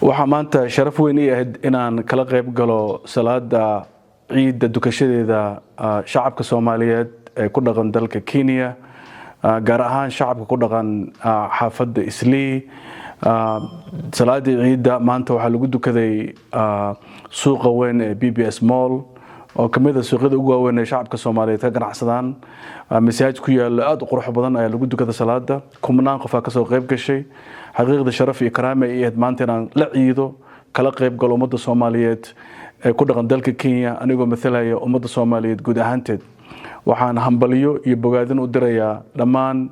Waxaa maanta sharaf weyn ii ahayd inaan kala qayb galo salaada ciidda dukashadeeda shacabka Soomaaliyeed ee ku dhaqan dalka Kenya, gaar ahaan shacabka ku dhaqan xaafadda Islii. Salaadii ciidda maanta waxaa lagu dukaday suuqa weyn ee BBS Mall, oo kamid a suuqyada ugu waaweyn ee shacabka Soomaaliyeed ka ganacsadaan. Masaajid ku yaalo aada u qurux badan ayaa lagu dukada salaada. Kumnaan qof aa kasoo qayb gashay. Xaqiiqda, sharaf iyo karaama ay ahayd maanta inaan la ciido, kala qayb galo ummadda Soomaaliyeed ee ku dhaqan dalka Kenya, anigoo mathalaya ummadda Soomaaliyeed guud ahaanteed. Waxaan hambalyo iyo bogaadin u dirayaa dhammaan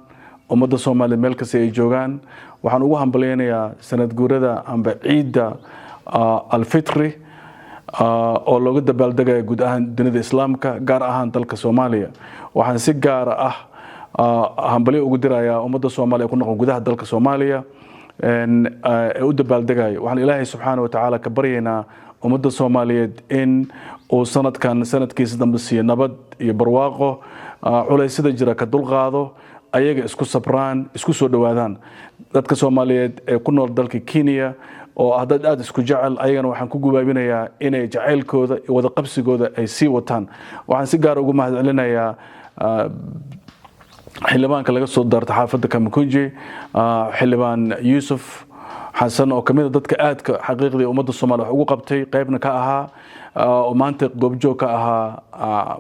ummadda Soomaaliyeed meel kasta ay joogaan. Waxaan ugu hambalyeynayaa sanad guurada amba ciidda Alfitri oo looga dabaaldegaya guud ahaan dunida Islaamka, gaar ahaan dalka Soomaaliya. Waxaan si gaara ah hambalyo ugu dirayaa ummadda Soomaaliya ku noqon gudaha dalka Soomaaliya ee u dabaaldegayo. Waxaan Ilaahay subxaana wa tacaala ka baryaynaa ummadda Soomaaliyeed in uu sanadkan sanadkiisa dambe siiyo nabad iyo barwaaqo, culeysyada jira ka dulqaado, ayaga isku sabraan, isku soo dhowaadaan. Dadka Soomaaliyeed ee ku nool dalka Kenya oo ah dad aada isku jecel, ayagana waxaan ku gubaabinayaa inay jacaylkooda iyo wada qabsigooda ay sii wataan. Waxaan si gaar ugu mahadcelinayaa xildhibaanka laga soo daarta xaafadda Kamukunji, Xildhibaan Yuusuf Xasan, oo kamid a dadka aadka xaqiiqdii ummadda Soomaaliya wax ugu qabtay, qaybna ka ahaa, oo maanta goobjoog ka ahaa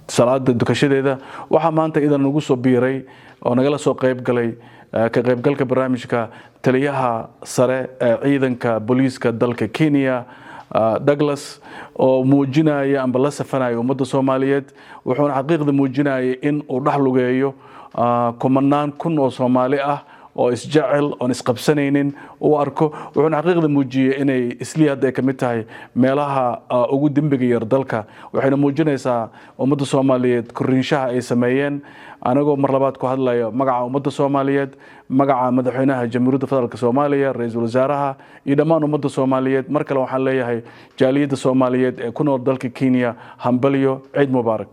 salaada dukashadeeda. Waxaa maanta idan nagu soo biiray oo nagala soo qayb galay ka qaybgalka barnaamijka taliyaha sare ee ciidanka booliiska dalka Kenya, Douglas, oo muujinaya amba la safanaya ummadda Soomaaliyeed. Wuxuuna xaqiiqda muujinaya in uu dhex lugeeyo kumanaan kun oo Soomaali ah oo isjecel oon isqabsanaynin uu arko. Wuxuuna xaqiiqda muujiyey inay Islii hadda ay ka mid tahay meelaha ugu dembiga yar dalka. Waxayna muujinaysaa ummadda Soomaaliyeed koriinshaha ay sameeyeen. Anagoo mar labaad ku hadlayo magaca ummadda Soomaaliyeed, magaca madaxweynaha Jamhuuriyadda Federaalka Soomaaliya, ra-iisul wasaaraha iyo dhammaan ummadda Soomaaliyeed, mar kale waxaan leeyahay jaaliyadda Soomaaliyeed ee ku nool dalka Kenya, hambalyo, ciid mubaarak.